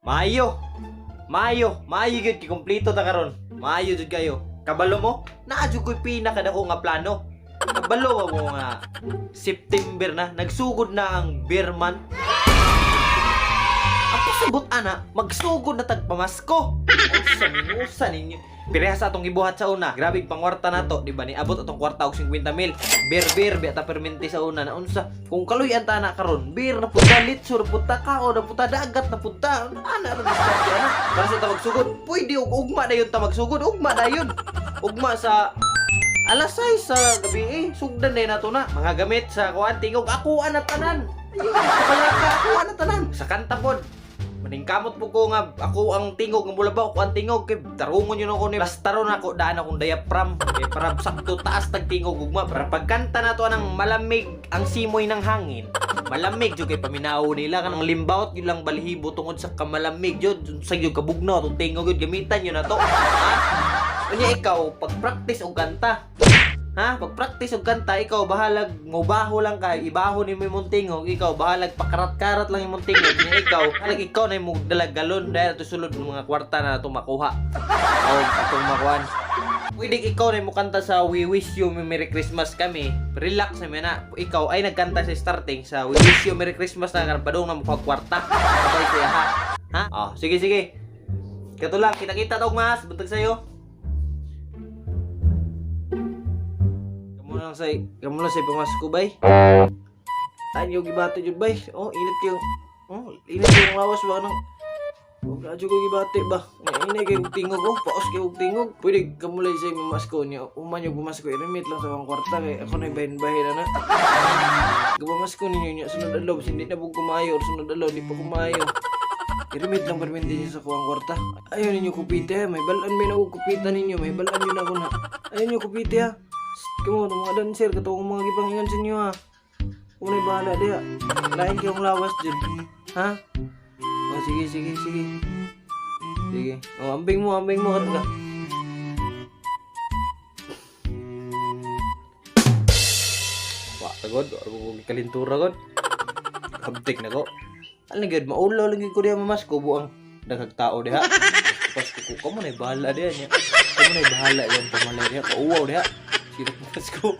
Maayo. Maayo, maayo gyud kay kompleto ta karon. Maayo jud kayo. Kabalo mo? Naa jud ko'y pinakadako nga plano. Kabalo ba mo nga September na, nagsugod na ang beer month. Ang pasabot ana, magsugod na tag pamasko. Unsa minusa ninyo? Pireha sa atong gibuhat sa una. Grabe pangwarta nato, di ba? Niabot atong kwarta og 50 mil. Bir bir biya ta perminti sa una na unsa. Kung kaluy ang tana karon, bir na pud ta, litsur pud ta, kao na pud ta, dagat na pud ta. Ana ra diskarte ana. Para sa ta magsugod, pwede og ugma dayon ta magsugod, ugma dayon. Ugma sa alas 6 sa gabi eh, sugdan na nato na. Mga gamit sa kuan tingog, ako ana tanan. Ayun, sa ako ana tanan. Sa kanta pod, maningkamot po ko nga ako ang tingog ng bulabaw ko ang tingog kay tarungon yun ako ni basta ron ako daan akong diaphragm kay para sakto taas tag tingog ugma para pagkanta nato anang malamig ang simoy ng hangin, malamig jud kay paminaw nila kanang limbaot yun lang balihibo tungod sa kamalamig jud sa jud kabugnaw atong tingog jud, gamitan yun na to, ha. Unya ikaw pag practice og kanta. Ha? Pag practice og kanta, ikaw bahalag mubaho lang kay ibaho ni mo imong tingog, ikaw bahalag pakarat-karat lang imong tingog, niya ikaw, bahalag ikaw na imong dalag galon dahil ato sulod ng mga kwarta na atong makuha. O atong makuan. Pwede ikaw na mo kanta sa We Wish You Merry Christmas kami. Relax na na. Ikaw ay nagkanta sa starting sa We Wish You Merry Christmas na padung na mo kwarta. Sabay siya ha. Ha? Oh, sige sige. Kato lang, kita-kita tog mas, buntag sayo. Kamu lang say pamasko bay. Ay yung gibati jud bay. Oh, init kayo. Oh, init kayo lawas ba nang. Huwag na ko gibati ba. Inay kayo tingog oh, paos kayo tingog. Pwede kamo lang say mamasko niya. Uman yung bumasko, i-remit lang sa akong kwarta kay ako na bahin-bahin na na. Gumamasko ninyo niya sunod adlaw hindi na pud kumayo or sunod adlaw di pa kumayo. I-remit lang perminti niyo sa kuwang kwarta. Ayaw ninyo kupite ha. May balaan may nakukupita ninyo. May balaan yun ako na. Ayaw ninyo kupite ha. Kamo, mga dancer, katong mga gipangingan sa inyo ha. Kung na'y bahala diha. Lain kayong lawas dyan. Ha? Oh, sige, sige, sige. Sige. Oh, ambing mo, kataga. Wa, tagod. Ako ko kalintura god. Habtik na ko. Ano gyud, maulo lang gyud ko diha mamasko buang daghang tao diha. Pasko ko, kamo na'y bahala diha niya. Kamo na'y bahala yan pamalay diha. Kauwaw diha. Sino pamasko?